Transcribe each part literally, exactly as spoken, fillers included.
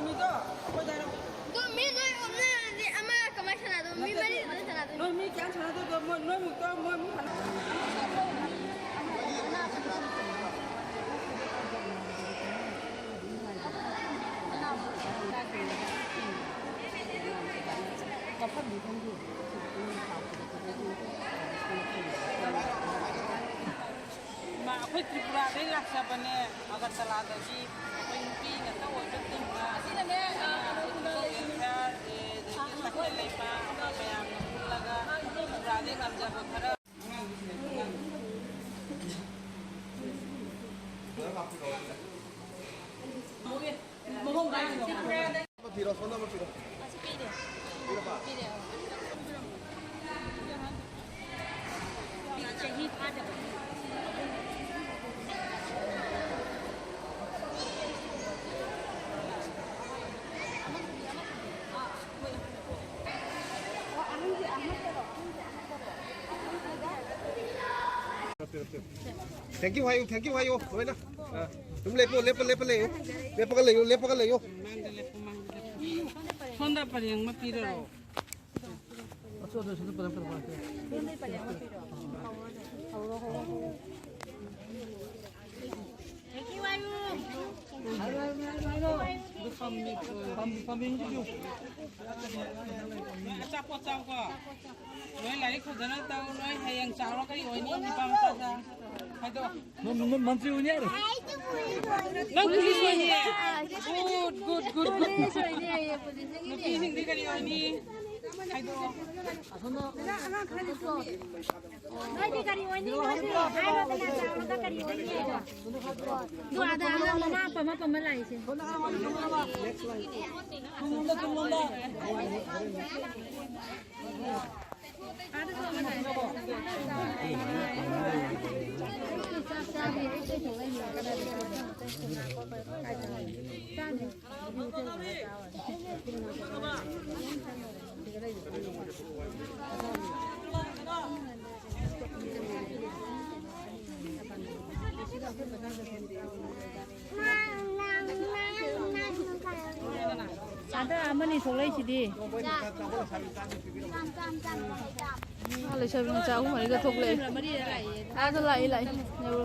ꯃꯤꯗꯣ ꯑꯩꯈꯣꯏꯗ ꯍꯥꯏꯔꯛꯑꯣ꯫ ꯑꯗꯣ ꯃꯤ ꯅꯣꯏ ꯑꯍꯨꯝꯅꯗꯤ ꯑꯃ ꯀꯃꯥꯏꯅ ꯁꯥꯟꯅꯗꯣꯏꯅꯣ? ꯃꯤ ꯅꯠꯇꯦ, ꯃꯔꯤ ꯈꯛꯇꯪ ꯁꯥꯟꯅꯗꯣꯏꯅꯣ? ꯅꯣꯏ ꯃꯤ ꯀꯌꯥꯝ ꯁꯥꯟꯅꯗꯣꯏꯗꯣ? ꯃꯣꯏ, ꯅꯣꯏꯃꯨꯛꯇ ꯃꯣꯏ ꯑꯃꯨꯛ ꯁꯥꯟꯅ- ꯃꯐꯝꯗꯤ ꯈꯪꯗꯦ꯫ ꯏꯃꯥ, ꯑꯩꯈꯣꯏ ꯇ꯭ꯔꯤꯄꯨꯔꯥꯗꯩ ꯂꯥꯛꯆꯕꯅꯦ, ꯑꯒꯔꯇꯂꯥꯗꯒꯤ꯫ ꯑꯩꯈꯣꯏ ꯅꯨꯄꯤ ꯉꯥꯛꯇ ꯑꯣꯏꯕ ꯇꯤꯝꯅ ꯑꯁꯤꯅꯅꯦ, ꯑ, ꯑꯩꯈꯣꯏ ꯀꯩꯅꯣ ꯇꯧꯋꯦ, ꯐꯤꯌꯥꯔ, ꯑꯦ, ꯑꯗꯒꯤ ꯁꯛꯍꯦꯜ ꯂꯩꯃ, ꯑꯩꯈꯣꯏ ꯃꯌꯥꯝꯅ ꯄꯨꯜꯂꯒ ꯇ꯭ꯔꯤꯄꯨꯔꯥꯗꯩ ꯉꯝꯖꯕ ꯈꯔ꯫ ꯃꯑꯣꯡ ꯇꯥꯏ꯫ ꯊꯤꯔꯣ, ꯐꯣꯟ ꯅꯝꯕꯔ ꯄꯤꯔꯣ꯫ ꯑꯁꯤ ꯄꯤꯔꯦ꯫ ꯄꯤꯔꯕ? ꯄꯤꯔꯦ, ꯑꯣ꯫ ꯆꯍꯤ ꯐꯥꯗꯕꯒꯤ꯫ ꯑꯣ, ꯑꯍꯟꯁꯦ ꯑꯍꯟ ꯇꯔꯣ? ꯑꯍꯟꯁꯦ ꯑꯍꯟ ꯇꯔꯣ? Thank you ꯍꯥꯏꯌꯨ, thank you ꯍꯥꯏꯌꯨ, ꯂꯣꯏꯅ꯫ ꯑꯥ, ꯑꯗꯨꯝ ꯂꯦꯞꯄꯣ, ꯂꯦꯞꯄꯣ, ꯂꯦꯞꯄ ꯂꯩꯌꯨ꯫ ꯂꯦꯞꯄꯒ ꯂꯩꯌꯨ, ꯂꯦꯞꯄꯒ ꯂꯩꯌꯨ꯫ ꯃꯥꯡꯗ ꯂꯦꯞꯄꯨ, ꯃꯥꯡꯗ ꯂꯦꯞꯄꯨ꯫ ꯁꯣꯝꯗ ꯄꯔꯦꯡ ꯑꯃ ꯄꯤꯔꯔꯣ꯫ ꯑꯗꯨ, ꯑꯗꯨ, ꯑꯗꯨ ꯄꯔꯦꯡ, ꯄꯔꯦꯡ, ꯄꯔꯦꯡ꯫ ꯁꯣꯝꯗ ꯄꯔꯦꯡ ꯑꯃ ꯄꯤꯔꯣ꯫ ꯍꯧꯔꯣ, ꯍꯧꯔꯣ, ꯍꯧꯔꯣ꯫ ꯑꯆꯥꯄꯣꯠ ꯆꯥꯎꯀꯣ꯫ ꯅꯣꯏ ꯂꯥꯏꯔꯤꯛ ꯐꯖꯅ ꯇꯧ꯫ ꯅꯣꯏ ꯍꯌꯦꯡ ꯆꯥꯎꯔ ꯀꯔꯤ ꯑꯣꯏꯅꯤ? ꯅꯨꯄꯥ ꯃꯆꯥꯗ ꯍꯥꯏꯗꯣꯛꯑꯣ꯫ ꯅꯪ, ꯅꯪ ꯃꯟꯇ꯭ꯔꯤ ꯑꯣꯏꯅꯤ ꯍꯥꯏꯔꯣ? ꯅꯪ ꯄꯨꯂꯤꯁ ꯑꯣꯏꯅꯤ꯫ Good, good, good, good. Police ꯑꯣꯏꯅꯤ ꯍꯥꯏꯌꯦ, ꯄꯨꯂꯤꯁ꯫ ꯅꯨꯄꯤꯁꯤꯡꯗꯤ ꯀꯔꯤ ꯑꯣꯏꯅꯤ? ꯍꯥꯏꯗꯣꯛꯑꯣ꯫ ꯅꯣꯏꯗꯤ ꯀꯔꯤ ꯑꯣꯏꯅꯤ? ꯍꯥꯏꯔꯣꯗꯅ, ꯆꯥꯎꯔꯒ ꯀꯔꯤ ꯑꯣꯏꯅꯤ ꯍꯥꯏꯗꯣ? ꯑꯗꯣ ꯑꯥꯗ ꯑꯉꯥꯡ ꯃꯃꯥ ꯄꯝꯃ ꯄꯝꯃ ꯂꯥꯛꯏꯁꯦ꯫ ꯇꯨꯡꯂꯣꯝꯗ, ꯇꯨꯡꯂꯣꯝꯗ꯫ ꯑꯗ ꯑꯃꯅꯤ ꯊꯣꯛꯂꯛꯏꯁꯤꯗꯤ꯫ ꯑꯥ, ꯂꯩꯁꯥꯕꯤ ꯃꯆꯥ ꯑꯍꯨꯝ ꯃꯔꯤꯒ ꯊꯣꯛꯂꯛꯑꯦ꯫ ꯑꯥꯗ ꯂꯥꯛꯏ, ꯂꯥꯛꯏ꯫ ꯅꯦꯔꯣ꯫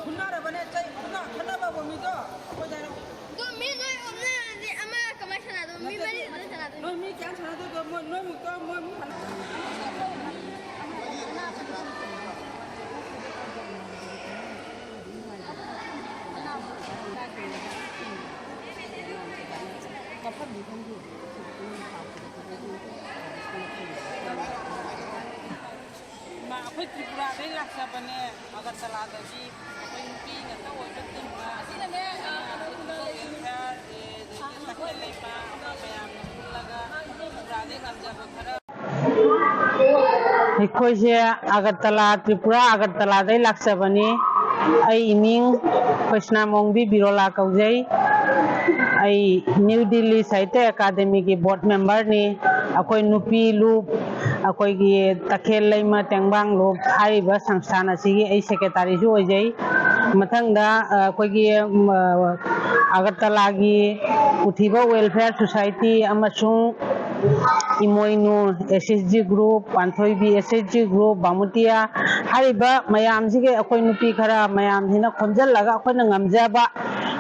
ꯐꯨꯅꯔꯕꯅꯦ, ꯆꯩ ꯐꯨꯅ-, ꯈꯠꯅꯕꯕꯨ ꯃꯤꯗꯣ ꯑꯩꯈꯣꯏꯗ ꯍꯥꯏꯔꯛꯑꯣ꯫ ꯑꯗꯣ ꯃꯤ ꯅꯣꯏ ꯑꯣꯝꯅꯔꯗꯤ ꯑꯃ ꯀꯃꯥꯏ ꯁꯥꯟꯅꯗꯣꯏꯅꯣ? ꯃꯤ ꯅꯠꯇꯦ, ꯃꯔꯤ ꯈꯛꯇ ꯁꯥꯟꯅꯗꯣꯏꯅꯣ? ꯅꯣꯏ ꯃꯤ ꯀꯌꯥꯝ ꯁꯥꯟꯅꯗꯣꯏꯗꯣ? ꯃꯣꯏ, ꯅꯣꯏꯃꯨꯛꯇ ꯃꯣꯏꯃꯨꯛ ꯁꯥꯟꯅ-, ꯃꯐꯝꯗꯤ ꯈꯪꯗꯦ꯫ ꯏꯃꯥ, ꯑꯩꯈꯣꯏ ꯇ꯭ꯔꯤꯄꯨꯔꯥꯗꯩ ꯂꯥꯛꯆꯕꯅꯦ, ꯑꯒꯔꯇꯂꯥꯗꯒꯤ꯫ ꯑꯩꯈꯣꯏ ꯅꯨꯄꯤ ꯉꯥꯛꯇ ꯑꯣꯏꯕ ꯇꯤꯝꯅ ꯑꯁꯤꯅꯅꯦ, ꯑ, ꯇꯥꯈꯦꯜ ꯂꯩꯃ, ꯑꯩꯈꯣꯏ ꯃꯌꯥꯝꯅ ꯄꯨꯜꯂꯒ ꯇ꯭ꯔꯤꯄꯨꯔꯥꯗꯩ ꯉꯝꯖꯕ ꯈꯔ꯫ ꯑꯩꯈꯣꯏꯁꯦ ꯑꯒꯔꯇꯂꯥ, ꯇ꯭ꯔꯤꯄꯨꯔꯥ ꯑꯒꯔꯇꯂꯥꯗꯩ ꯂꯥꯛꯆꯕꯅꯤ꯫ ꯑꯩ ꯏꯃꯤꯡ ꯀ꯭ꯔꯤꯁꯅꯥꯃꯣꯡꯕꯤ ꯕꯤꯔꯣꯂꯥ ꯀꯧꯖꯩ꯫ ꯑꯩ ꯅ꯭ꯌꯨ ꯗꯤꯜꯂꯤ ꯁꯥꯍꯤꯇ꯭ꯌ ꯑꯦꯀꯥꯗꯃꯤꯒꯤ ꯕꯣꯔꯗ ꯃꯦꯝꯕꯔꯅꯤ꯫ ꯑꯩꯈꯣꯏ ꯅꯨꯄꯤ ꯂꯨꯞ, ꯑꯩꯈꯣꯏꯒꯤ ꯇꯈꯦꯜ ꯂꯩꯃ ꯇꯦꯡꯕꯥꯡ ꯂꯨꯞ ꯍꯥꯏꯔꯤꯕ ꯁꯪꯁꯊꯥꯟ ꯑꯁꯤꯒꯤ ꯑꯩ ꯁꯦꯀ꯭ꯔꯦꯇꯥꯔꯤꯁꯨ ꯑꯣꯏꯖꯩ꯫ ꯃꯊꯪꯗ, ꯑ, ꯑꯩꯈꯣꯏꯒꯤ, ꯎꯝ, ꯑ, ꯑꯒꯔꯇꯂꯥꯒꯤ ꯄꯨꯊꯤꯕ ꯋꯦꯜꯐꯤꯌꯔ ꯁꯣꯁꯥꯏꯇꯤ ꯑꯃꯁꯨꯡ ꯏꯃꯣꯏꯅꯨ ꯑꯦꯁ ꯑꯦꯁ ꯖꯤ ꯒ꯭ꯔꯨꯞ, ꯄꯥꯟꯊꯣꯏꯕꯤ ꯑꯦꯁ ꯑꯦꯁ ꯖꯤ ꯒ꯭ꯔꯨꯞ, ꯕꯥꯃꯨꯇꯤꯌꯥ ꯍꯥꯏꯔꯤꯕ ꯃꯌꯥꯝꯁꯤꯒꯤ ꯑꯩꯈꯣꯏ ꯅꯨꯄꯤ ꯈꯔ ꯃꯌꯥꯝꯁꯤꯅ ꯈꯣꯝꯖꯤꯜꯂꯒ ꯑꯩꯈꯣꯏꯅ ꯉꯝꯖꯕ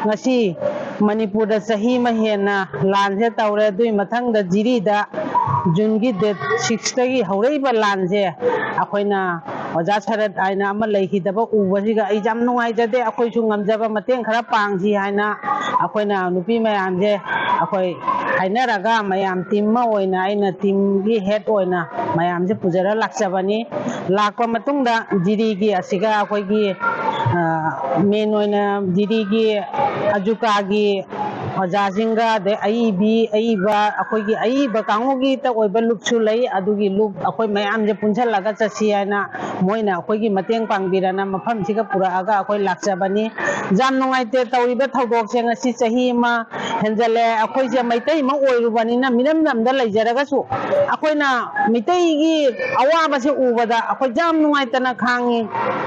ꯉꯁꯤ ꯃꯅꯤꯄꯨꯔꯗ ꯆꯍꯤ ꯑꯃ ꯍꯦꯟꯅ ꯂꯥꯟꯁꯦ ꯇꯧꯔꯦ꯫ ꯑꯗꯨꯒꯤ ꯃꯊꯪꯗ ꯖꯤꯔꯤꯗ ꯖꯨꯟꯒꯤ ꯗꯦꯠ ꯁꯤꯛꯁꯇꯒꯤ ꯍꯧꯔꯛꯏꯕ ꯂꯥꯟꯁꯦ ꯑꯩꯈꯣꯏꯅ ꯑꯣꯖꯥ ꯁꯔꯠ ꯍꯥꯏꯅ ꯑꯃ ꯂꯩꯈꯤꯗꯕ ꯎꯕꯁꯤꯒ ꯑꯩ ꯌꯥꯝ ꯅꯨꯡꯉꯥꯏꯖꯗꯦ꯫ ꯑꯩꯈꯣꯏꯁꯨ ꯉꯝꯖꯕ ꯃꯇꯦꯡ ꯈꯔ ꯄꯥꯡꯁꯤ ꯍꯥꯏꯅ ꯑꯩꯈꯣꯏꯅ ꯅꯨꯄꯤ ꯃꯌꯥꯝꯁꯦ ꯑꯩꯈꯣꯏ ꯍꯥꯏꯅꯔꯒ ꯃꯌꯥꯝ ꯇꯤꯝ ꯑꯃ ꯑꯣꯏꯅ ꯑꯩꯅ ꯇꯤꯝꯒꯤ ꯍꯦꯗ ꯑꯣꯏꯅ ꯃꯌꯥꯝꯁꯦ ꯄꯨꯖꯔ ꯂꯥꯛꯆꯕꯅꯤ꯫ ꯂꯥꯛꯄ ꯃꯇꯨꯡꯗ ꯖꯤꯔꯤꯒꯤ ꯑꯁꯤꯒ ꯑꯩꯈꯣꯏꯒꯤ, ꯑ, ꯃꯦꯟ ꯑꯣꯏꯅ ꯖꯤꯔꯤꯒꯤ ꯑꯖꯨꯀꯥꯒꯤ ꯑꯣꯖꯥꯁꯤꯡꯒ, ꯑꯗꯩ ꯑꯏꯕꯤ, ꯑꯏꯕ, ꯑꯩꯈꯣꯏꯒꯤ ꯑꯏꯕ ꯀꯥꯡꯕꯨꯒꯤꯇ ꯑꯣꯏꯕ ꯂꯨꯞꯁꯨ ꯂꯩ꯫ ꯑꯗꯨꯒꯤ ꯂꯨꯞ ꯑꯩꯈꯣꯏ ꯃꯌꯥꯝꯁꯦ ꯄꯨꯟꯁꯤꯜꯂꯒ ꯆꯠꯁꯤ ꯍꯥꯏꯅ ꯃꯣꯏꯅ ꯑꯩꯈꯣꯏꯒꯤ ꯃꯇꯦꯡ ꯄꯥꯡꯕꯤꯔꯅ ꯃꯐꯝꯁꯤꯒ ꯄꯨꯔꯛꯑꯒ ꯑꯩꯈꯣꯏ ꯂꯥꯛꯆꯕꯅꯤ꯫ ꯌꯥꯝ ꯅꯨꯡꯉꯥꯏꯇꯦ ꯇꯧꯔꯤꯕ ꯊꯧꯗꯣꯛꯁꯦ꯫ ꯉꯁꯤ ꯆꯍꯤ ꯑꯃ ꯍꯦꯟꯖꯜꯂꯦ꯫ ꯑꯩꯈꯣꯏꯁꯦ ꯃꯩꯇꯩ ꯑꯃ ꯑꯣꯏꯔꯨꯕꯅꯤꯅ, ꯃꯤꯔꯝꯗꯝꯗ ꯂꯩꯖꯔꯒꯁꯨ ꯑꯩꯈꯣꯏꯅ ꯃꯤꯇꯩꯒꯤ ꯑꯋꯥꯕꯁꯦ ꯎꯕꯗ ꯑꯩꯈꯣꯏ ꯌꯥꯝ ꯅꯨꯡꯉꯥꯏꯇꯅ ꯈꯥꯡꯉꯤ꯫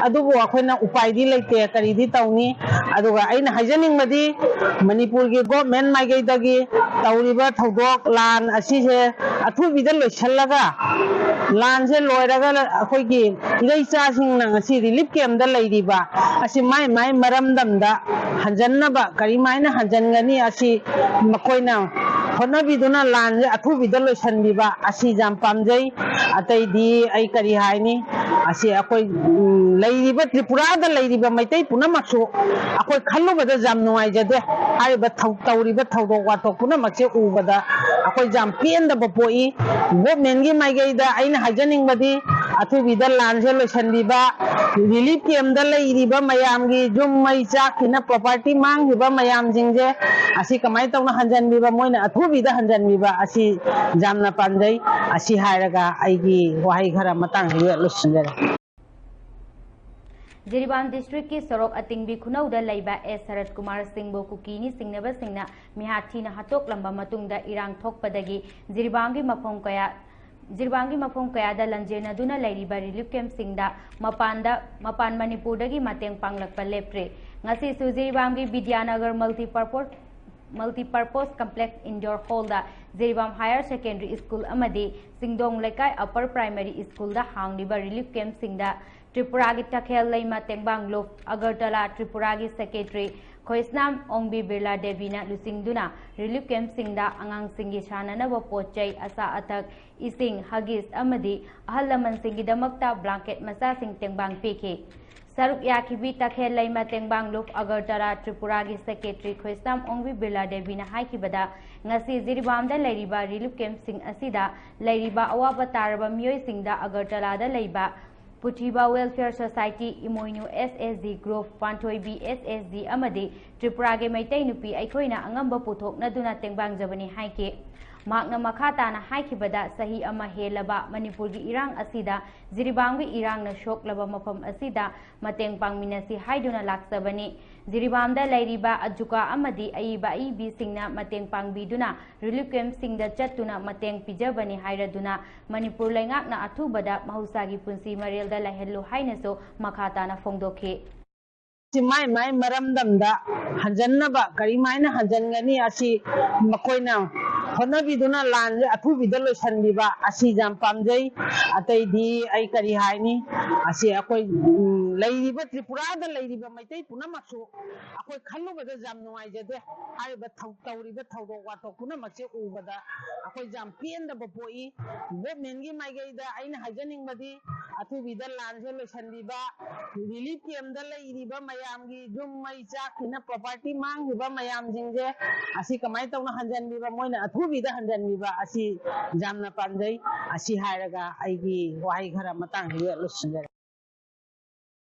ꯑꯗꯨꯕꯨ ꯑꯩꯈꯣꯏꯅ ꯎꯄꯥꯏꯗꯤ ꯂꯩꯇꯦ, ꯀꯔꯤꯗꯤ ꯇꯧꯅꯤ? ꯑꯗꯨꯒ ꯑꯩꯅ ꯍꯥꯏꯖꯅꯤꯡꯕꯗꯤ, ꯃꯅꯤꯄꯨꯔꯒꯤ ꯒꯣꯔꯃꯦꯟ ꯃꯥꯏꯀꯩꯗꯒꯤ ꯇꯧꯔꯤꯕ ꯊꯧꯗꯣꯛ ꯂꯥꯟ ꯑꯁꯤꯁꯦ ꯑꯊꯨꯕꯤꯗ ꯂꯣꯏꯁꯤꯜꯂꯒ, ꯂꯥꯟꯁꯦ ꯂꯣꯏꯔꯒ ꯑꯩꯈꯣꯏꯒꯤ ꯏꯔꯩꯆꯥꯁꯤꯡꯅ ꯉꯁꯤ ꯔꯤꯂꯤꯐ ꯀꯦꯝꯗ ꯂꯩꯔꯤꯕ ꯑꯁꯤ ꯃꯥꯏ ꯃꯥꯏ ꯃꯔꯝꯗꯝꯗ ꯍꯟꯖꯟꯅꯕ ꯀꯔꯤꯃꯥꯏꯅ ꯍꯟꯖꯟꯒꯅꯤ, ꯑꯁꯤ ꯃꯈꯣꯏꯅ ꯍꯣꯠꯅꯕꯤꯗꯨꯅ ꯂꯥꯟꯁꯦ ꯑꯊꯨꯕꯤꯗ ꯂꯣꯏꯁꯤꯟꯕꯤꯕ ꯑꯁꯤ ꯌꯥꯝ ꯄꯥꯝꯖꯩ꯫ ꯑꯇꯩꯗꯤ ꯑꯩ ꯀꯔꯤ ꯍꯥꯏꯅꯤ? ꯑꯁꯤ ꯑꯩꯈꯣꯏ, ꯎꯝ, ꯂꯩꯔꯤꯕ, ꯇ꯭ꯔꯤꯄꯨꯔꯥꯗ ꯂꯩꯔꯤꯕ ꯃꯩꯇꯩ ꯄꯨꯝꯅꯃꯛꯁꯨ ꯑꯩꯈꯣꯏ ꯈꯜꯂꯨꯕꯗ ꯌꯥꯝ ꯅꯨꯡꯉꯥꯏꯖꯗꯦ꯫ ꯍꯥꯏꯔꯤꯕ ꯊꯧ-, ꯇꯧꯔꯤꯕ ꯊꯧꯗꯣꯛ ꯋꯥꯊꯣꯛ ꯄꯨꯝꯅꯃꯛꯁꯦ ꯎꯕꯗ ꯑꯩꯈꯣꯏ ꯌꯥꯝ ꯄꯦꯟꯗꯕ ꯄꯣꯛꯏ꯫ ꯒꯣꯔꯃꯦꯟꯒꯤ ꯃꯥꯏꯀꯩꯗ ꯑꯩꯅ ꯍꯥꯏꯖꯅꯤꯡꯕꯗꯤ, ꯑꯊꯨꯕꯤꯗ ꯂꯥꯟꯁꯦ ꯂꯣꯏꯁꯤꯟꯕꯤꯕ, ꯔꯤꯂꯤꯐ ꯀꯦꯝꯗ ꯂꯩꯔꯤꯕ ꯃꯌꯥꯝꯒꯤ ꯌꯨꯝ ꯃꯩ ꯆꯥꯛꯈꯤꯅ ꯄ꯭ꯔꯣꯄꯔꯇꯤ ꯃꯥꯡꯈꯤꯕ ꯃꯌꯥꯝꯁꯤꯡꯁꯦ ꯑꯁꯤ ꯀꯃꯥꯏꯅ ꯇꯧꯅ ꯍꯟꯖꯟꯕꯤꯕ, ꯃꯣꯏꯅ ꯑꯊꯨꯕꯤꯗ ꯍꯟꯖꯟꯕꯤꯕ ꯑꯁꯤ ꯌꯥꯝꯅ ꯄꯥꯝꯖꯩ꯫ ꯑꯁꯤ ꯍꯥꯏꯔꯒ ꯑꯩꯒꯤ ꯋꯥꯍꯩ ꯈꯔ ꯃꯇꯥꯡꯁꯤꯗ ꯂꯣꯏꯁꯤꯟꯖꯔꯦ꯫ ꯖꯤꯔꯤꯕꯥꯝ ꯗꯤꯁꯇ꯭ꯔꯤꯛꯀꯤ ꯁꯣꯔꯣꯛ ꯑꯇꯤꯡꯕꯤ ꯈꯨꯅꯧꯗ ꯂꯩꯕ ꯑꯦꯁ ꯁꯔꯠ ꯀꯨꯃꯥꯔ ꯁꯤꯡꯕꯨ ꯀꯨꯀꯤꯅꯤ ꯆꯤꯡꯅꯕꯁꯤꯡꯅ ꯃꯤꯍꯥꯠ ꯊꯤꯅ ꯍꯥꯠꯇꯣꯛꯂꯝꯕ ꯃꯇꯨꯡꯗ ꯏꯔꯥꯡ ꯊꯣꯛꯄꯗꯒꯤ ꯖꯤꯔꯤꯕꯥꯝꯒꯤ ꯃꯐꯝ ꯀꯌꯥ, ꯖꯤꯔꯤꯕꯥꯝꯒꯤ ꯃꯐꯝ ꯀꯌꯥꯗ ꯂꯟꯖꯦꯟꯅꯗꯨꯅ ꯂꯩꯔꯤꯕ ꯔꯤꯂꯤꯐ ꯀꯦꯝꯞꯁꯤꯡꯗ ꯃꯄꯥꯟꯗ, ꯃꯄꯥꯟ ꯃꯅꯤꯄꯨꯔꯗꯒꯤ ꯃꯇꯦꯡ ꯄꯥꯡꯂꯛꯄ ꯂꯦꯞꯇ꯭ꯔꯤ꯫ ꯉꯁꯤꯁꯨ ꯖꯤꯔꯤꯕꯥꯝꯒꯤ ꯕꯤꯗ꯭ꯌꯥꯅꯒꯔ ꯃꯜꯇꯤꯄꯔꯄꯣꯁ ꯃꯜꯇꯤꯄꯔꯄꯣꯁ ꯀꯝꯄ꯭ꯂꯦꯛꯁ ꯏꯟꯗꯣꯔ ꯍꯣꯜꯗ ꯖꯤꯔꯤꯕꯥꯝ ꯍꯥꯌꯔ ꯁꯦꯀꯦꯟꯗꯔꯤ ꯁ꯭ꯀꯨꯜ ꯑꯃꯗꯤ ꯆꯤꯡꯗꯣꯡ ꯂꯩꯀꯥꯏ ꯑꯄꯔ ꯄ꯭ꯔꯥꯏꯃꯔꯤ ꯁ꯭ꯀꯨꯜꯗ ꯍꯥꯡꯂꯤꯕ ꯔꯤꯂꯤꯐ ꯀꯦꯝꯞꯁꯤꯡꯗ ꯇ꯭ꯔꯤꯄꯨꯔꯥꯒꯤ ꯇꯈꯦꯜ ꯂꯩꯃ ꯇꯦꯡꯕꯥꯡ ꯂꯨꯞ, ꯑꯒꯔꯇꯂꯥ ꯇ꯭ꯔꯤꯄꯨꯔꯥꯒꯤ ꯁꯦꯀ꯭ꯔꯦꯇꯔꯤ ꯈꯣꯏꯁꯅꯥꯝ ꯑꯣꯡꯕꯤ ꯕꯤꯔꯂꯥ ꯗꯦꯕꯤꯅ ꯂꯨꯆꯤꯡꯗꯨꯅ ꯔꯤꯂꯤꯐ ꯀꯦꯝꯞꯁꯤꯡꯗ ꯑꯉꯥꯡꯁꯤꯡꯒꯤ ꯁꯥꯟꯅꯅꯕ ꯄꯣꯠ ꯆꯩ, ꯑꯆꯥ ꯑꯊꯛ, ꯏꯁꯤꯡ, ꯍꯒꯤꯁ ꯑꯃꯗꯤ ꯑꯍꯜ ꯂꯃꯟꯁꯤꯡꯒꯤꯗꯃꯛꯇ ꯕ꯭ꯂꯥꯡꯀꯦꯠ ꯃꯆꯥꯁꯤꯡ ꯇꯦꯡꯕꯥꯡ ꯄꯤꯈꯤ꯫ ꯁꯔꯨꯛ ꯌꯥꯈꯤꯕꯤ ꯇꯈꯦꯜ ꯂꯩꯃ ꯇꯦꯡꯕꯥꯡ ꯂꯨꯞ ꯑꯒꯔꯇꯂꯥ ꯇ꯭ꯔꯤꯄꯨꯔꯥꯒꯤ ꯁꯦꯀ꯭ꯔꯦꯇꯔꯤ ꯈꯣꯏꯁꯅꯥꯝ ꯑꯣꯡꯕꯤ ꯕꯤꯔꯂꯥ ꯗꯦꯕꯤꯅ ꯍꯥꯏꯈꯤꯕꯗ, ꯉꯁꯤ ꯖꯤꯔꯤꯕꯥꯝꯗ ꯂꯩꯔꯤꯕ ꯔꯤꯂꯤꯐ ꯀꯦꯝꯞꯁꯤꯡ ꯑꯁꯤꯗ ꯂꯩꯔꯤꯕ ꯑꯋꯥꯕ ꯇꯥꯔꯕ ꯃꯤꯑꯣꯏꯁꯤꯡꯗ ꯑꯒꯔꯇꯂꯥꯗ ꯂꯩꯕ ꯄꯨꯊꯤꯕ Welfare Society, ꯏꯃꯣꯏꯅꯨ S S G Group, ꯄꯥꯟꯊꯣꯏꯕꯤ S S G ꯑꯃꯗꯤ ꯇ꯭ꯔꯤꯄꯨꯔꯥꯒꯤ ꯃꯩꯇꯩ ꯅꯨꯄꯤ ꯑꯩꯈꯣꯏꯅ ꯑꯉꯝꯕ ꯄꯨꯊꯣꯛꯅꯗꯨꯅ ꯇꯦꯡꯕꯥꯡꯖꯕꯅꯤ ꯍꯥꯏꯈꯤ꯫ ꯃꯍꯥꯛꯅ ꯃꯈꯥ ꯇꯥꯅ ꯍꯥꯏꯈꯤꯕꯗ, ꯆꯍꯤ ꯑꯃ ꯍꯦꯜꯂꯕ ꯃꯅꯤꯄꯨꯔꯒꯤ ꯏꯔꯥꯡ ꯑꯁꯤꯗ ꯖꯤꯔꯤꯕꯥꯝꯒꯤ ꯏꯔꯥꯡꯅ ꯁꯣꯛꯂꯕ ꯃꯐꯝ ꯑꯁꯤꯗ ꯃꯇꯦꯡ ꯄꯥꯡꯃꯤꯟꯅꯁꯤ ꯍꯥꯏꯗꯨꯅ ꯂꯥꯛꯆꯕꯅꯤ꯫ ꯖꯤꯔꯤꯕꯥꯝꯗ ꯂꯩꯔꯤꯕ ꯑꯖꯨꯀꯥ ꯑꯃꯗꯤ ꯑꯏꯕ ꯑꯏꯕꯤꯁꯤꯡꯅ ꯃꯇꯦꯡ ꯄꯥꯡꯕꯤꯗꯨꯅ relief campꯁꯤꯡꯗ ꯆꯠꯇꯨꯅ ꯃꯇꯦꯡ ꯄꯤꯖꯕꯅꯤ ꯍꯥꯏꯔꯗꯨꯅ ꯃꯅꯤꯄꯨꯔ ꯂꯩꯉꯥꯛꯅ ꯑꯊꯨꯕꯗ ꯃꯍꯧꯁꯥꯒꯤ ꯄꯨꯟꯁꯤ ꯃꯔꯦꯜꯗ ꯂꯩꯍꯜꯂꯨ ꯍꯥꯏꯅꯁꯨ ꯃꯈꯥ ꯇꯥꯅ ꯐꯣꯡꯗꯣꯛꯈꯤ꯫ ꯁꯤ ꯃꯥꯏ ꯃꯥꯏ ꯃꯔꯝꯗꯝꯗ ꯍꯟꯖꯟꯅꯕ ꯀꯔꯤꯃꯥꯏꯅ ꯍꯟꯖꯟꯒꯅꯤ ꯑꯁꯤ ꯃꯈꯣꯏꯅ ꯍꯣꯠꯅꯕꯤꯗꯨꯅ ꯂꯥꯟꯁꯦ ꯑꯊꯨꯕꯤꯗ ꯂꯣꯏꯁꯤꯟꯕꯤꯕ ꯑꯁꯤ ꯌꯥꯝ ꯄꯥꯝꯖꯩ꯫ ꯑꯇꯩꯗꯤ ꯑꯩ ꯀꯔꯤ ꯍꯥꯏꯅꯤ? ꯑꯁꯤ ꯑꯩꯈꯣꯏ, ꯎꯝ, ꯂꯩꯔꯤꯕ ꯇ꯭ꯔꯤꯄꯨꯔꯥꯗ ꯂꯩꯔꯤꯕ ꯃꯩꯇꯩ ꯄꯨꯝꯅꯃꯛꯁꯨ ꯑꯩꯈꯣꯏ ꯈꯜꯂꯨꯕꯗ ꯌꯥꯝ ꯅꯨꯡꯉꯥꯏꯖꯗꯦ꯫ ꯍꯥꯏꯔꯤꯕ ꯊꯧ-, ꯇꯧꯔꯤꯕ ꯊꯧꯗꯣꯛ ꯋꯥꯊꯣꯛ ꯄꯨꯝꯅꯃꯛꯁꯦ ꯎꯕꯗ ꯑꯩꯈꯣꯏ ꯌꯥꯝ ꯄꯦꯟꯗꯕ ꯄꯣꯛꯏ꯫ Governmentꯀꯤ ꯃꯥꯏꯀꯩꯗ ꯑꯩꯅ ꯍꯥꯏꯖꯅꯤꯡꯕꯗꯤ ꯑꯊꯨꯕꯤꯗ ꯂꯥꯟꯁꯦ ꯂꯣꯏꯁꯤꯟꯕꯤꯕ, relief campꯇ ꯂꯩꯔꯤꯕ ꯃꯌꯥꯝꯒꯤ ꯌꯨꯝ ꯃꯩ ꯆꯥꯛꯈꯤꯅ property ꯃꯥꯡꯈꯤꯕ ꯃꯌꯥꯝꯁꯤꯡꯁꯦ ꯑꯁꯤ ꯀꯃꯥꯏꯅ ꯇꯧꯅ ꯍꯟꯖꯟꯕꯤꯕ, ꯃꯣꯏꯅ ꯑꯊꯨꯕꯤꯗ ꯍꯟꯖꯟꯕꯤꯕ ꯑꯁꯤ ꯌꯥꯝꯅ ꯄꯥꯝꯖꯩ꯫ ꯑꯁꯤ ꯍꯥꯏꯔꯒ ꯑꯩꯒꯤ ꯋꯥꯍꯩ ꯈꯔ ꯃꯇꯥꯡꯁꯤꯗ ꯂꯣꯏꯁꯤꯟꯖꯔꯦ꯫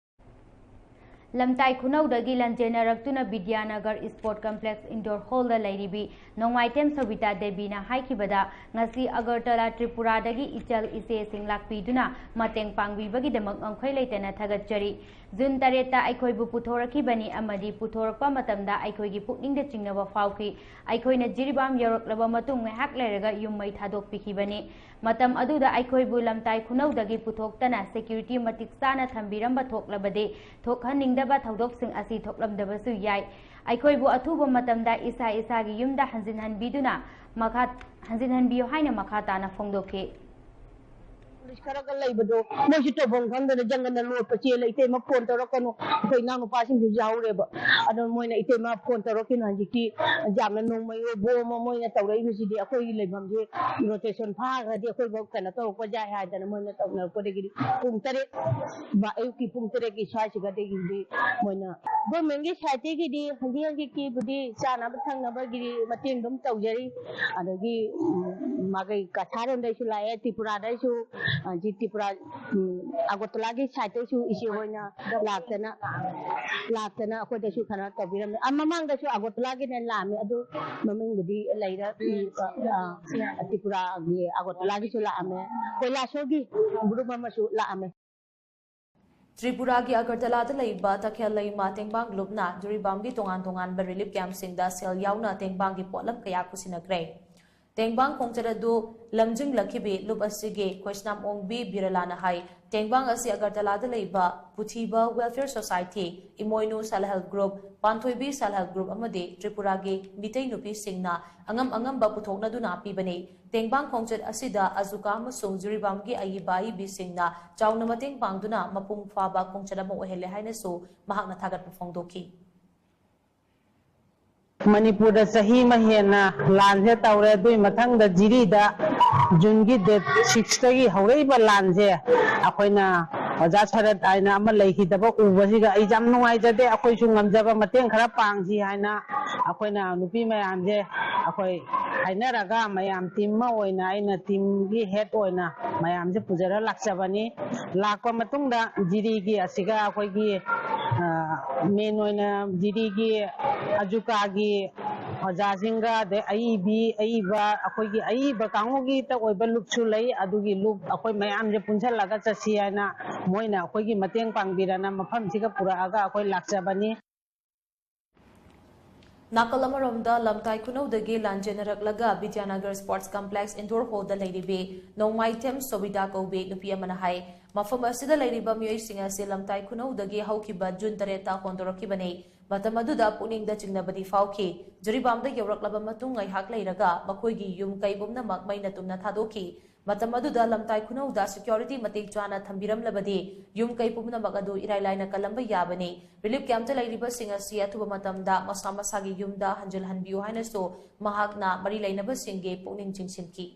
ꯂꯝꯇꯥꯏ ꯈꯨꯅꯧꯗꯒꯤ ꯂꯟꯖꯦꯟꯅꯔꯛꯇꯨꯅ ꯕꯤꯗ꯭ꯌꯥꯅꯒꯔ Sport Complex Indoor Hallꯗ ꯂꯩꯔꯤꯕꯤ ꯅꯣꯡꯃꯥꯏꯊꯦꯝ ꯁꯣꯕꯤꯇꯥ ꯗꯦꯕꯤꯅ ꯍꯥꯏꯈꯤꯕꯗ, ꯉꯁꯤ ꯑꯒꯔꯇꯂꯥ ꯇ꯭ꯔꯤꯄꯨꯔꯥꯗꯒꯤ ꯏꯆꯜ ꯏꯆꯦꯁꯤꯡ ꯂꯥꯛꯄꯤꯗꯨꯅ ꯃꯇꯦꯡ ꯄꯥꯡꯕꯤꯕꯒꯤꯗꯃꯛ ꯉꯝꯈꯩ ꯂꯩꯇꯅ ꯊꯥꯒꯠꯆꯔꯤ꯫ ꯖꯨꯟ ꯇꯔꯦꯠꯇ ꯑꯩꯈꯣꯏꯕꯨ ꯄꯨꯊꯣꯔꯛꯈꯤꯕꯅꯤ ꯑꯃꯗꯤ ꯄꯨꯊꯣꯔꯛꯄ ꯃꯇꯝꯗ ꯑꯩꯈꯣꯏꯒꯤ ꯄꯨꯛꯅꯤꯡꯗ ꯆꯤꯡꯅꯕ ꯐꯥꯎꯈꯤ꯫ ꯑꯩꯈꯣꯏꯅ ꯖꯤꯔꯤꯕꯥꯝ ꯌꯧꯔꯛꯂꯕ ꯃꯇꯨꯡ ꯉꯥꯏꯍꯥꯛ ꯂꯩꯔꯒ ꯌꯨꯝ ꯃꯩ ꯊꯥꯗꯣꯛꯄꯤꯈꯤꯕꯅꯤ꯫ ꯃꯇꯝ ꯑꯗꯨꯗ ꯑꯩꯈꯣꯏꯕꯨ ꯂꯝꯇꯥꯏ ꯈꯨꯅꯧꯗꯒꯤ ꯄꯨꯊꯣꯛꯇꯅ security ꯃꯇꯤꯛ ꯆꯥꯅ ꯊꯝꯕꯤꯔꯝꯕ ꯊꯣꯛꯂꯕꯗꯤ ꯊꯣꯛꯍꯟꯅꯤꯡꯗꯕ ꯊꯧꯗꯣꯛꯁꯤꯡ ꯑꯁꯤ ꯊꯣꯛꯂꯝꯗꯕꯁꯨ ꯌꯥꯏ꯫ ꯑꯩꯈꯣꯏꯕꯨ ꯑꯊꯨꯕ ꯃꯇꯝꯗ ꯏꯁꯥ ꯏꯁꯥꯒꯤ ꯌꯨꯝꯗ ꯍꯟꯖꯤꯟꯍꯟꯕꯤꯗꯨꯅ ꯃꯈꯥ, ꯍꯟꯖꯤꯟꯍꯟꯕꯤꯌꯨ ꯍꯥꯏꯅ ꯃꯈꯥ ꯇꯥꯅ ꯐꯣꯡꯗꯣꯛꯈꯤ꯫ ꯄꯨꯂꯤꯁ ꯈꯔꯒ ꯂꯩꯕꯗꯣ ꯃꯣꯏꯁꯨ ꯇꯧꯐꯝ ꯈꯪꯗꯅ ꯖꯪꯒꯜꯗ ꯂꯣꯠꯄ ꯆꯦꯜꯂꯦ꯫ "ꯏꯇꯩꯃ ꯐꯣꯟ ꯇꯧꯔꯛꯀꯅꯨ, ꯑꯩꯈꯣꯏ ꯏꯅꯥꯎꯅꯨꯄꯥꯁꯤꯡꯁꯨ ꯌꯥꯎꯔꯦꯕ"꯫ ꯑꯗꯣ ꯃꯣꯏꯅ, "ꯏꯇꯩꯃ ꯐꯣꯟ ꯇꯧꯔꯛꯈꯤꯅꯨ, ꯍꯧꯖꯤꯛꯇꯤ ꯌꯥꯝꯅ ꯅꯣꯡꯃꯩ ꯑꯣꯏ ꯕꯣꯝ ꯑꯃ ꯃꯣꯏꯅ ꯇꯧꯔꯛꯏꯕꯁꯤꯗꯤ ꯑꯩꯈꯣꯏꯒꯤ ꯂꯩꯐꯝꯁꯦ rotation ꯐꯥꯈ꯭ꯔꯗꯤ ꯑꯩꯈꯣꯏꯐꯧ ꯀꯩꯅꯣ ꯇꯧꯔꯛꯄ ꯌꯥꯏ" ꯍꯥꯏꯗꯅ ꯃꯣꯏꯅ ꯇꯧꯅꯔꯛꯄꯗꯒꯤꯗꯤ ꯄꯨꯡ ꯇꯔꯦꯠ, ꯑꯌꯨꯛꯀꯤ ꯄꯨꯡ ꯇꯔꯦꯠꯀꯤ ꯁ꯭ꯋꯥꯏꯁꯤꯒꯗꯒꯤꯗꯤ ꯃꯣꯏꯅ governmentꯀꯤ sideꯇꯒꯤꯗꯤ ꯍꯧꯖꯤꯛ ꯍꯧꯖꯤꯛꯀꯤꯕꯨꯗꯤ ꯆꯥꯅꯕ ꯊꯛꯅꯕꯒꯤꯗꯤ ꯃꯇꯦꯡ ꯑꯗꯨꯝ ꯇꯧꯖꯔꯤ꯫ ꯑꯗꯒꯤ, ꯎꯝ, ꯃꯥꯒꯤ ꯀꯁꯥꯔꯣꯝꯗꯩꯁꯨ ꯂꯥꯛꯑꯦ, ꯇ꯭ꯔꯤꯄꯨꯔꯥꯗꯩꯁꯨ ꯍꯧꯖꯤꯛ ꯇ꯭ꯔꯤꯄꯨꯔꯥ, ꯎꯝ, ꯑꯒꯔꯇꯂꯥꯒꯤ ꯁꯥꯏꯠꯇꯩꯁꯨ ꯏꯆꯦ ꯍꯣꯏꯅ ꯂꯥꯛꯇꯅ, ꯂꯥꯛꯇꯅ ꯑꯩꯈꯣꯏꯗꯁꯨ ꯀꯩꯅꯣ ꯇꯧꯕꯤꯔꯝꯃꯦ꯫ ꯑ, ꯃꯃꯥꯡꯗꯁꯨ ꯑꯒꯔꯇꯂꯥꯒꯤꯅ ꯂꯥꯛꯑꯝꯃꯦ, ꯑꯗꯨ ꯃꯃꯤꯡꯕꯨꯗꯤ ꯂꯩꯔ, ꯎꯝ, ꯑ, ꯇ꯭ꯔꯤꯄꯨꯔꯥꯒꯤ ꯑꯒꯔꯇꯂꯥꯒꯤꯁꯨ ꯂꯥꯛꯑꯝꯃꯦ, ꯀꯣꯏꯂꯥꯁꯣꯔꯒꯤ ꯒ꯭ꯔꯨꯞ ꯑꯃꯁꯨ ꯂꯥꯛꯑꯝꯃꯦ꯫ ꯇ꯭ꯔꯤꯄꯨꯔꯥꯒꯤ ꯑꯒꯔꯇꯂꯥꯗ ꯂꯩꯕ ꯇꯈꯦꯜ ꯂꯩꯃ ꯇꯦꯡꯕꯥꯡ ꯂꯨꯞꯅ ꯖꯤꯔꯤꯕꯥꯝꯒꯤ ꯇꯣꯉꯥꯟ ꯇꯣꯉꯥꯟꯕ ꯔꯤꯂꯤꯐ ꯀꯦꯝꯞꯁꯤꯡꯗ ꯁꯦꯜ ꯌꯥꯎꯅ ꯇꯦꯡꯕꯥꯡꯒꯤ ꯄꯣꯠꯂꯝ ꯀꯌꯥ ꯄꯨꯁꯤꯟꯅꯈ꯭ꯔꯦ꯫ ꯇꯦꯡꯕꯥꯡ ꯈꯣꯡꯆꯠ ꯑꯗꯨ ꯂꯝꯖꯤꯡꯂꯛꯈꯤꯕꯤ ꯂꯨꯞ ꯑꯁꯤꯒꯤ ꯈꯣꯏꯁꯅꯥꯝ ꯑꯣꯡꯕꯤ ꯕꯤꯔꯂꯥꯅ ꯍꯥꯏ, ꯇꯦꯡꯕꯥꯡ ꯑꯁꯤ ꯑꯒꯔꯇꯂꯥꯗ ꯂꯩꯕ ꯄꯨꯊꯤꯕ Welfare Society, ꯏꯃꯣꯏꯅꯨ Self Help Group, ꯄꯥꯟꯊꯣꯏꯕꯤ Self Help Group ꯑꯃꯗꯤ ꯇ꯭ꯔꯤꯄꯨꯔꯥꯒꯤ ꯃꯤꯇꯩ ꯅꯨꯄꯤꯁꯤꯡꯅ ꯑꯉꯝ ꯑꯉꯝꯕ ꯄꯨꯊꯣꯛꯅꯗꯨꯅ ꯄꯤꯕꯅꯤ꯫ ꯇꯦꯡꯕꯥꯡ ꯈꯣꯡꯆꯠ ꯑꯁꯤꯗ ꯑꯖꯨꯀꯥ ꯑꯃꯁꯨꯡ ꯖꯤꯔꯤꯕꯥꯝꯒꯤ ꯑꯏꯕ ꯑꯏꯕꯤꯁꯤꯡꯅ ꯆꯥꯎꯅ ꯃꯇꯦꯡ ꯄꯥꯡꯗꯨꯅ ꯃꯄꯨꯡ ꯐꯥꯕ ꯈꯣꯡꯆꯠ ꯑꯃ ꯑꯣꯏꯍꯜꯂꯦ ꯍꯥꯏꯅꯁꯨ ꯃꯍꯥꯛꯅ ꯊꯥꯒꯠꯄ ꯐꯣꯡꯗꯣꯛꯈꯤ꯫ ꯃꯅꯤꯄꯨꯔꯗ ꯆꯍꯤ ꯑꯃ ꯍꯦꯟꯅ ꯂꯥꯟꯁꯦ ꯇꯧꯔꯦ꯫ ꯑꯗꯨꯒꯤ ꯃꯊꯪꯗ ꯖꯤꯔꯤꯗ ꯖꯨꯟꯒꯤ ꯗꯦꯠ ꯁꯤꯛꯁꯇꯒꯤ ꯍꯧꯔꯛꯏꯕ ꯂꯥꯟꯁꯦ ꯑꯩꯈꯣꯏꯅ ꯑꯣꯖꯥ ꯁꯔꯠ ꯍꯥꯏꯅ ꯑꯃ ꯂꯩꯈꯤꯗꯕ ꯎꯕꯁꯤꯒ ꯑꯩ ꯌꯥꯝ ꯅꯨꯡꯉꯥꯏꯖꯗꯦ꯫ ꯑꯩꯈꯣꯏꯁꯨ ꯉꯝꯖꯕ ꯃꯇꯦꯡ ꯈꯔ ꯄꯥꯡꯁꯤ ꯍꯥꯏꯅ ꯑꯩꯈꯣꯏꯅ ꯅꯨꯄꯤ ꯃꯌꯥꯝꯁꯦ ꯑꯩꯈꯣꯏ ꯍꯥꯏꯅꯔꯒ ꯃꯌꯥꯝ ꯇꯤꯝ ꯑꯃ ꯑꯣꯏꯅ ꯑꯩꯅ ꯇꯤꯝꯒꯤ ꯍꯦꯠ ꯑꯣꯏꯅ ꯃꯌꯥꯝꯁꯦ ꯄꯨꯖꯔ ꯂꯥꯛꯆꯕꯅꯤ꯫ ꯂꯥꯛꯄ ꯃꯇꯨꯡꯗ ꯖꯤꯔꯤꯒꯤ ꯑꯁꯤꯒ ꯑꯩꯈꯣꯏꯒꯤ ꯃꯦꯟ ꯑꯣꯏꯅ ꯖꯤꯔꯤꯒꯤ ꯑꯖꯨꯀꯥꯒꯤ ꯑꯣꯖꯥꯁꯤꯡꯒ ꯑꯗꯩ ꯑꯏꯕꯤ ꯑꯏꯕ ꯑꯩꯈꯣꯏꯒꯤ ꯑꯏꯕ ꯀꯥꯡꯕꯨꯒꯤꯇ ꯑꯣꯏꯕ ꯂꯨꯞꯁꯨ ꯂꯩ꯫ ꯑꯗꯨꯒꯤ ꯂꯨꯞ ꯑꯩꯈꯣꯏ ꯃꯌꯥꯝꯁꯦ ꯄꯨꯟꯁꯤꯜꯂꯒ ꯆꯠꯁꯤ ꯍꯥꯏꯅ ꯃꯣꯏꯅ ꯑꯩꯈꯣꯏꯒꯤ ꯃꯇꯦꯡ ꯄꯥꯡꯕꯤꯔꯅ ꯃꯐꯝꯁꯤꯒ ꯄꯨꯔꯛꯑꯒ ꯑꯩꯈꯣꯏ ꯂꯥꯛꯆꯕꯅꯤ꯫ ꯅꯥꯀꯜ ꯑꯃꯔꯣꯝꯗ ꯂꯝꯇꯥꯏ ꯈꯨꯅꯧꯗꯒꯤ ꯂꯥꯟꯖꯦꯟꯅꯔꯛꯂꯒ ꯕꯤꯗ꯭ꯌꯥꯅꯒꯔ ꯁ꯭ꯄꯣꯔꯠꯁ ꯀꯝꯄ꯭ꯂꯦꯛꯁ ꯏꯟꯗꯣꯔ ꯍꯣꯜꯗ ꯂꯩꯔꯤꯕꯤ ꯅꯣꯡꯃꯥꯏꯊꯦꯝ ꯁꯣꯕꯤꯗꯥ ꯀꯧꯕꯤ ꯅꯨꯄꯤ ꯑꯃꯅ ꯍꯥꯏ, ꯃꯐꯝ ꯑꯁꯤꯗ ꯂꯩꯔꯤꯕ ꯃꯤꯑꯣꯏꯁꯤꯡ ꯑꯁꯤ ꯂꯝꯇꯥꯏ ꯈꯨꯅꯧꯗꯒꯤ ꯍꯧꯈꯤꯕ ꯖꯨꯟ ꯇꯔꯦꯠꯇ ꯍꯣꯟꯗꯣꯔꯛꯈꯤꯕꯅꯤ꯫ ꯃꯇꯝ ꯑꯗꯨꯗ ꯄꯨꯛꯅꯤꯡꯗ ꯆꯤꯡꯅꯕꯗꯤ ꯐꯥꯎꯈꯤ꯫ ꯖꯤꯔꯤꯕꯥꯝꯗ ꯌꯧꯔꯛꯂꯕ ꯃꯇꯨꯡ ꯉꯥꯏꯍꯥꯛ ꯂꯩꯔꯒ ꯃꯈꯣꯏꯒꯤ ꯌꯨꯝ ꯀꯩ ꯄꯨꯝꯅꯃꯛ ꯃꯩꯅ ꯇꯨꯝꯅ ꯊꯥꯗꯣꯛꯈꯤ꯫ ꯃꯇꯝ ꯑꯗꯨꯗ ꯂꯝꯇꯥꯏ ꯈꯨꯅꯧꯗ ꯁꯦꯀ꯭ꯌꯨꯔꯤꯇꯤ ꯃꯇꯤꯛ ꯆꯥꯅ ꯊꯝꯕꯤꯔꯝꯂꯕꯗꯤ ꯌꯨꯝ ꯀꯩ ꯄꯨꯝꯅꯃꯛ ꯑꯗꯨ ꯏꯔꯥꯏ ꯂꯥꯏꯅ ꯀꯜꯂꯝꯕ ꯌꯥꯕꯅꯤ꯫ ꯔꯤꯂꯤꯐ ꯀꯦꯝꯞꯇ ꯂꯩꯔꯤꯕꯁꯤꯡ ꯑꯁꯤ ꯑꯊꯨꯕ ꯃꯇꯝꯗ ꯃꯁꯥ ꯃꯁꯥꯒꯤ ꯌꯨꯝꯗ ꯍꯟꯖꯤꯜꯍꯟꯕꯤꯌꯨ ꯍꯥꯏꯅꯁꯨ ꯃꯍꯥꯛꯅ ꯃꯔꯤ ꯂꯩꯅꯕꯁꯤꯡꯒꯤ ꯄꯨꯛꯅꯤꯡ ꯆꯤꯡꯁꯤꯟꯈꯤ꯫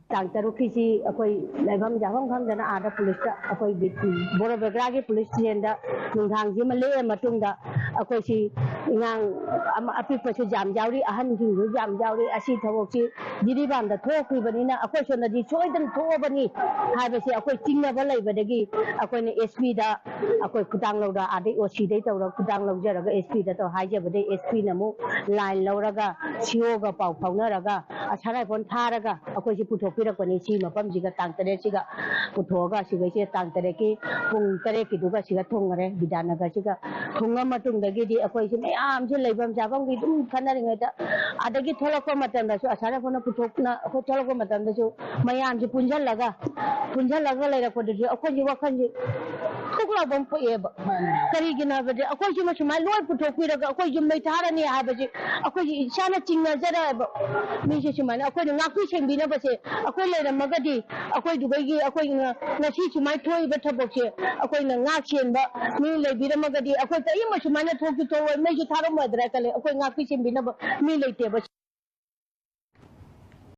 ꯇꯥꯡ ꯇꯔꯨꯛꯀꯤꯁꯤ ꯑꯩꯈꯣꯏ ꯂꯩꯐꯝ ꯆꯥꯐꯝ ꯈꯪꯗꯅ ꯑꯥꯗ ꯄꯨꯂꯤꯁꯇ, ꯑꯩꯈꯣꯏ ꯕꯤ-, ꯕꯣꯔꯣ ꯕꯦꯒ꯭ꯔꯥꯒꯤ ꯄꯨꯂꯤꯁ ꯁ꯭ꯇꯦꯁꯟꯗ ꯅꯨꯡꯗꯥꯡꯁꯤ ꯑꯃ ꯂꯦꯛꯑ ꯃꯇꯨꯡꯗ, ꯑꯩꯈꯣꯏꯁꯤ ꯏꯉꯥꯡ ꯑꯃ ꯑꯄꯤꯛꯄꯁꯨ ꯌꯥꯝ ꯌꯥꯎꯔꯤ, ꯑꯍꯟꯁꯤꯡꯁꯨ ꯌꯥꯝ ꯌꯥꯎꯔꯤ꯫ ꯑꯁꯤ ꯊꯕꯛꯁꯤ ꯖꯤꯔꯤꯕꯥꯝꯗ ꯊꯣꯛꯈ꯭ꯔꯤꯕꯅꯤꯅ ꯑꯩꯈꯣꯏ ꯁꯣꯝꯗꯗꯤ ꯁꯣꯏꯗꯅ ꯊꯣꯛꯑꯕꯅꯤ ꯍꯥꯏꯕꯁꯤ ꯑꯩꯈꯣꯏ ꯆꯤꯡꯅꯕ ꯂꯩꯕꯗꯒꯤ ꯑꯩꯈꯣꯏꯅ ꯑꯦꯁ ꯄꯤꯗ ꯑꯩꯈꯣꯏ ꯈꯨꯗꯥꯡ ꯂꯧꯔ, ꯑꯥꯗꯩ ꯑꯣ ꯁꯤꯗꯩ ꯇꯧꯔꯒ ꯈꯨꯗꯥꯡ ꯂꯧꯖꯔꯒ ꯑꯦꯁ ꯄꯤꯗ ꯇꯧ ꯍꯥꯏꯖꯕꯗꯩ ꯑꯦꯁ ꯄꯤꯅ ꯑꯃꯨꯛ ꯂꯥꯏꯟ ꯂꯧꯔꯒ ꯁꯤ ꯑꯣꯒ ꯄꯥꯎ ꯐꯥꯎꯅꯔꯒ ꯑꯁꯥ ꯔꯥꯏꯐꯜ ꯊꯥꯔꯒ ꯑꯩꯈꯣꯏꯁꯤ ꯄꯨꯊꯣꯛꯄꯤꯔꯛꯄꯅꯤ꯫ ꯁꯤ ꯃꯐꯝꯁꯤꯒ ꯇꯥꯡ ꯇꯔꯦꯠꯁꯤꯒ ꯄꯨꯊꯣꯛꯑꯒ ꯁꯤꯒꯩꯁꯤꯗ ꯇꯥꯡ ꯇꯔꯦꯠꯀꯤ ꯄꯨꯡ ꯇꯔꯦꯠꯀꯤꯗꯨꯒ ꯁꯤꯒ ꯊꯨꯡꯉꯔꯦ꯫ ꯕꯤꯗ꯭ꯌꯥꯅꯒꯔꯁꯤꯒ ꯊꯨꯡꯉ ꯃꯇꯨꯡꯗꯒꯤꯗꯤ ꯑꯩꯈꯣꯏꯁꯤ ꯃꯌꯥꯝꯁꯦ ꯂꯩꯐꯝ ꯆꯥꯐꯝꯒꯤ ꯑꯗꯨꯝ ꯈꯟꯅꯔꯤꯉꯩꯗ ꯑꯗꯒꯤ ꯊꯣꯛꯂꯛꯄ ꯃꯇꯝꯗꯁꯨ ꯑꯁꯥ ꯔꯥꯏꯐꯜꯅ ꯄꯨꯊꯣꯛꯅ ꯑꯩꯈꯣꯏ ꯊꯣꯛꯂꯛꯄ ꯃꯇꯝꯗꯁꯨ ꯃꯌꯥꯝꯁꯦ ꯄꯨꯟꯁꯤꯜꯂꯒ, ꯄꯨꯟꯁꯤꯜꯂꯒ ꯂꯩꯔꯛꯄꯗꯨꯁꯨ ꯑꯩꯈꯣꯏꯒꯤ ꯋꯥꯈꯜꯁꯦ ꯊꯨꯛ ꯂꯥꯎꯕ ꯑꯃ ꯄꯣꯛꯑꯦꯕ꯫ ꯀꯔꯤꯒꯤꯅꯣ ꯍꯥꯏꯕꯗꯤ ꯑꯩꯈꯣꯏꯁꯤꯃ ꯁꯨꯃꯥꯏꯅ ꯂꯣꯏ ꯄꯨꯊꯣꯛꯄꯤꯔꯒ ꯑꯩꯈꯣꯏꯁꯨ ꯃꯩ ꯊꯥꯔꯅꯤ ꯍꯥꯏꯕꯁꯦ ꯑꯩꯈꯣꯏꯒꯤ ꯏꯁꯥꯅ ꯆꯤꯡꯅꯖꯔꯛꯑꯦꯕ꯫ ꯃꯤꯁꯦ ꯁꯨꯃꯥꯏꯅ ꯑꯩꯈꯣꯏꯅ ꯉꯥꯛꯄꯤ ꯁꯦꯟꯕꯤꯅꯕꯁꯦ ꯑꯩꯈꯣꯏ ꯂꯩꯔꯝꯃꯒꯗꯤ ꯑꯩꯈꯣꯏꯗꯨꯒꯩꯒꯤ ꯑꯩꯈꯣꯏ ꯉ-, ꯉꯁꯤ ꯁꯨꯃꯥꯏꯅ ꯊꯣꯛꯏꯕ ꯊꯕꯛꯁꯦ ꯑꯩꯈꯣꯏꯅ ꯉꯥꯛ ꯁꯦꯟꯕ ꯃꯤ ꯂꯩꯕꯤꯔꯝꯃꯒꯗꯤ ꯑꯩꯈꯣꯏ ꯀꯔꯤꯝꯃ ꯁꯨꯃꯥꯏꯅ ꯊꯣꯛꯁꯨ ꯊꯣꯛꯑꯣꯏ, ꯃꯩꯁꯨ ꯊꯥꯔꯝꯃꯣꯏꯗ꯭ꯔꯥ ꯈꯜꯂꯦ꯫ ꯑꯩꯈꯣꯏ ꯉꯥꯛꯄꯤ ꯁꯦꯟꯕꯤꯅꯕ ꯃꯤ ꯂꯩꯇꯦꯕ꯫